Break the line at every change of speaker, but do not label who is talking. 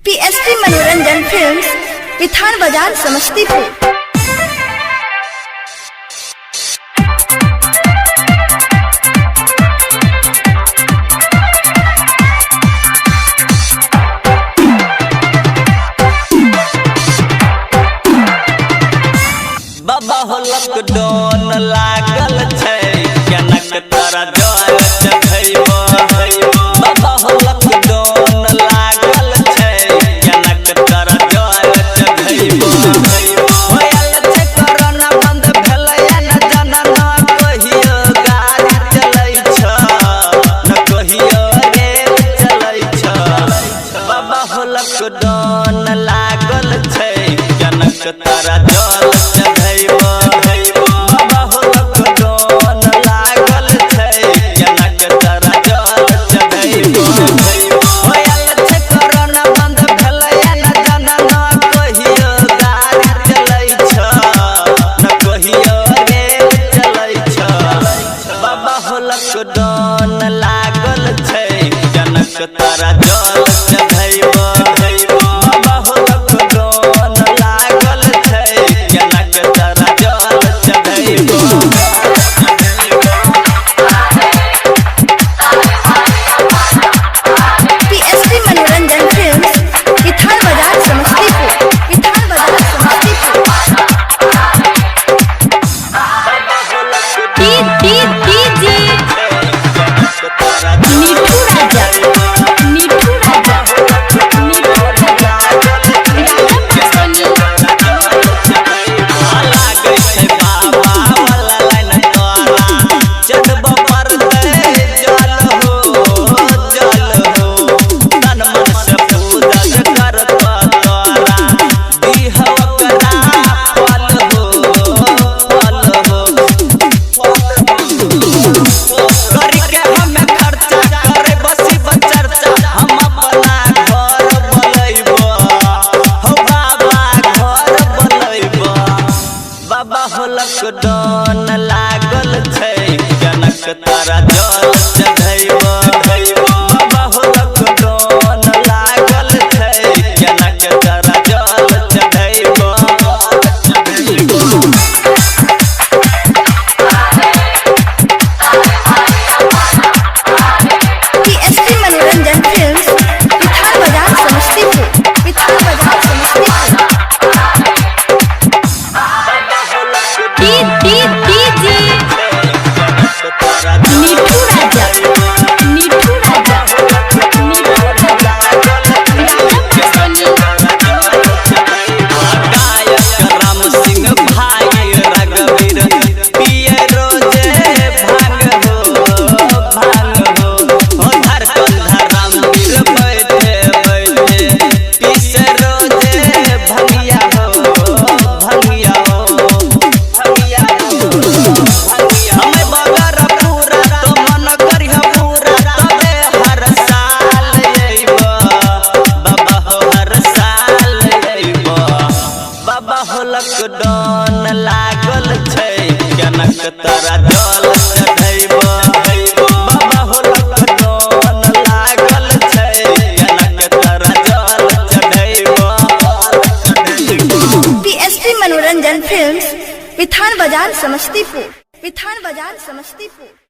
PSP मनोरंजन films, पिथान बाजार, समस्तीपुर।
बाबा हो लॉकडाउन लागल छै, केनक तोरा जल चढ़ैबो। बाबा हो लॉकडाउन लागल छै, केनक तोरा जल चढ़ैबो। होयल छै कोरोना बंद भेलैया न जाना, न कहियो गाड़ी चलै छ, न कहियो रेल चलै छ। बाबा हो लॉकडाउन लागल छै, केनक तोरा जल चढ़ैबो। बाबा हो लॉकडाउन लागल छै, केनक तोरा जल चढ़ैबो। होयल छै कोरोना बंद भेलैया न जाना, न कहियो गाड़ी चलै छ, न कहियो रेल चलै छ। बाबा हो लॉकडाउन लागल छै, केनक तोरा जल चढ़ैबो। बाबा हो लॉकडाउन लागल छै, केनक तोरा जल चढ़ैबो।
पीएसपी मनोरंजन फिल्म्स, पिथान बाजार, समस्तीपुर। पिथान बाजार, Samastipur.
T T T G मिठू राजा, मिठू राजा, मिठू राजा, सोनी।
लागै छै बाबा वाला लाइन तोरा चढ़ब पड़तै, जल हो जल हो, तन मन से पूजन करत तोरा, दीह ओकरा फल हो फल हो। करके हमें खर्चा करे बसी चर्चा, हम अपना घर बनैबो, हो बाबा घर बनैबो। बाबा हो लॉकडाउन लागल छै, जनक तोरा जल चढ़ैबो। बाबा हो लॉकडाउन लागल छै, जनक तोरा जल चढ़ैबो।
पीएसपी मनोरंजन फिल्म्स, पिथान बाजार, समस्तीपुर। पिथान बाजार, Samastipur.
T T T G मिठू राजा, मिठू राजा, मिठू राजा, सोनी।
गायक राम सिंह भाई रघुवीर पिए रोजे भांग हो भांग हो, हो धड़कन धर्मवीर बैठे बैठे पीसे रोजे भंगिया हो भंगिया हो भंगिया हो। हमें बगर पूरा तो मन करिह पूरा, तबे हर साल अइबो बाबा हो हर साल अइबो। बाबा हो लॉकडाउन लागल छै, जनक तोरा जल चढ़ैबो। बाबा हो लॉकडाउन लागल छै, जनक तोरा जल चढ़ैबो।
पीएसपी मनोरंजन फिल्म्स, पिथान बाजार, समस्तीपुर। पिथान बाजार, समस्तीपुर।